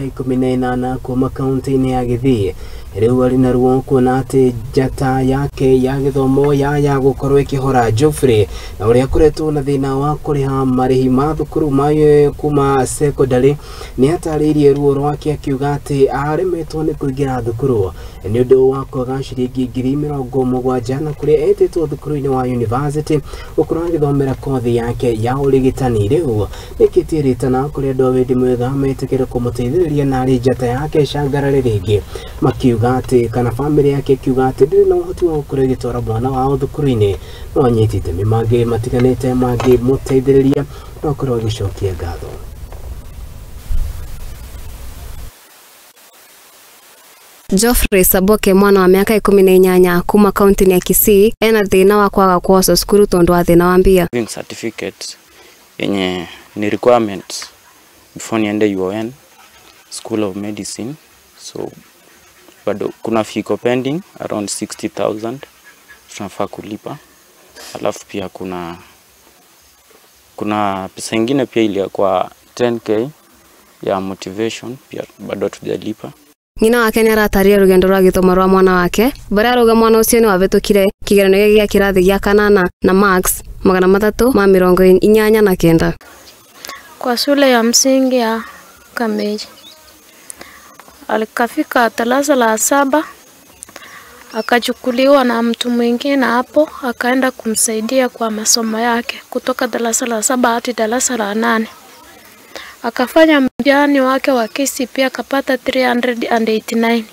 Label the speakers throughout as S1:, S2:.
S1: 18 kuma kaunti-inĩ ya Gĩthii rĩu arĩ na ruo kuona atĩ njata yake ya gĩthomo ya gũkorwo ĩkĩhora. Geoffrey na ũrĩa akoretwo na thĩna wa kũrĩha marĩhi ma thukuru ma kuma secondary nĩ atarĩirie ruo rwake akiuga atĩ aremetwo nĩ kũingĩra thukuru nĩ ũndũ wa kwaga ciringi 70,000 na kũrĩa etĩtwo thukuru-inĩ wa university gũkorwo agĩthomera kothi yake ya ũrigitani. Rĩu nĩkĩtie rĩtana kũrĩ andũ a wendi mwega metĩkĩre kũmũteithĩrĩria narĩ njata yake ĩcangarare rĩngĩ, makiuga atĩ kana famĩlĩ yake ĩkiuga atĩ ndĩrĩ na ũhoti wa gũkorwo ĩgĩtwara mwana wao thukuru-inĩ, no anyiti itemi mangĩ matiganĩte mangĩmũteithĩrĩria no akorwo agĩcokia ngatho.
S2: Geoffrey Saboke mwana wa miaka 18 kuma kaunti ya Kisii ena thina wa kwaga kuoca cukuru tondu wa thina wa mbia.
S3: Certificate yenye ni requirement before niende UoN School of Medicine, so bado kuna fee iko pending around 60,000 tunafaa kulipa. Alafu pia kuna pesa ingine pia ile kwa 10k ya motivation pia bado hatujalipa.
S2: Nyina wake nĩ aratarĩria rũgendo rwa gĩthomo rwa mwana wake barĩa arauga mwana ũcio nĩ wahĩtũkire kĩgeranio gĩa kĩrathi gĩa kanana na marks 389.
S4: Kwa shule ya msingi ya Kameji alikafika darasa la 7 akachukuliwa na mtu mwingine hapo akaenda kumsaidia kwa masomo yake kutoka darasa la 7 hadi darasa la 8. Akafanya mtihani wake wa KCPE akapata 389.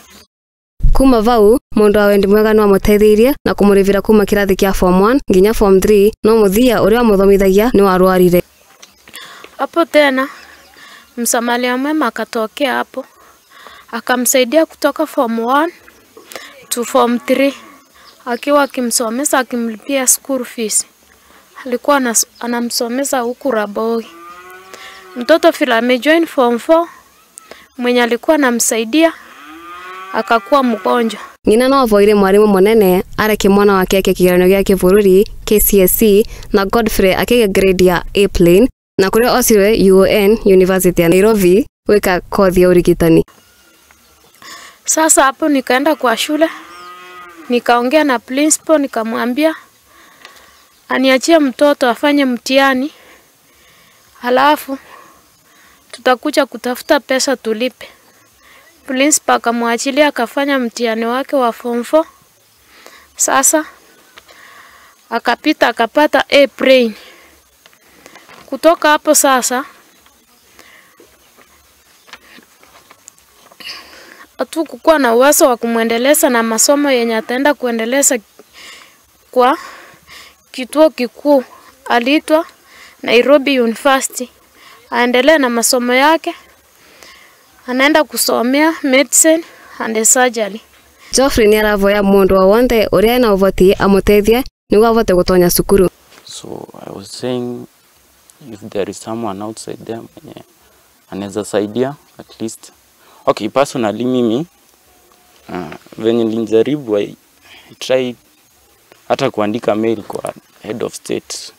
S2: Kuma vau mundu wa wendi mwega no amuteithirie na kumurivira kuma kirathi kia form 1 nginya form 3 no muthia uria amuthomithagia ni warwarire.
S4: Hapo tena msamaria mwema akatokea hapo akamsaidia kutoka form 1 to form 3 akiwa akimsomesa akimlipia school fees. Alikuwa anamsomesa huku Rabogi. Mtoto vile amejoin form 4 mwenye alikuwa anamsaidia akakuwa mgonjwa.
S2: Nyina no avoire mwarimu munene areke mwana wake eke kigeranio gĩa kĩbũrũri KCSE na Godfrey akĩgĩa grade ya A plane na kũrĩa ocirwe UoN University ya Nairobi gwĩka kothi ya ũrigitani.
S4: Sasa hapo nikaenda kwa shule nikaongea na principal nikamwambia aniachie mtoto afanye mtihani halafu tutakuja kutafuta pesa tulipe. Principal akamwachilia akafanya mtihani wake wa form 4. Sasa akapita akapata A plane. Kutoka hapo sasa hatukukuwa na uwezo wa kumuendeleza na masomo yenye ataenda kuendeleza kwa kituo kikuu. Aliitwa Nairobi University aendelee na masomo yake, anaenda kusomea medicine and surgery.
S2: Geoffrey ni aravoya mundu wa wonthe uria ena uvoti amuteithie niguo avote gutonya cukuru.
S3: So I was saying if there is someone outside there mwenye anaweza saidia at least. Okay, personally mimi venye nilijaribu I tried hata kuandika mail kwa head of state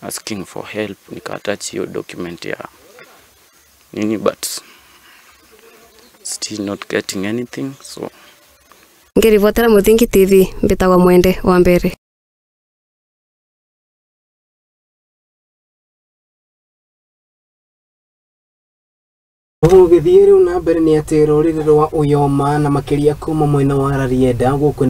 S3: asking for help, nikaattach hiyo document ya nini, but still not getting anything. So
S2: ngiribotera Muthingi TV mbitagwa Mwende wa Mbere.
S1: Gũgĩthiĩ rĩu na mbere nĩ atĩ rũrĩrĩ rwa Uyoma na makĩria kuma mwena wa Rarieda gũkũ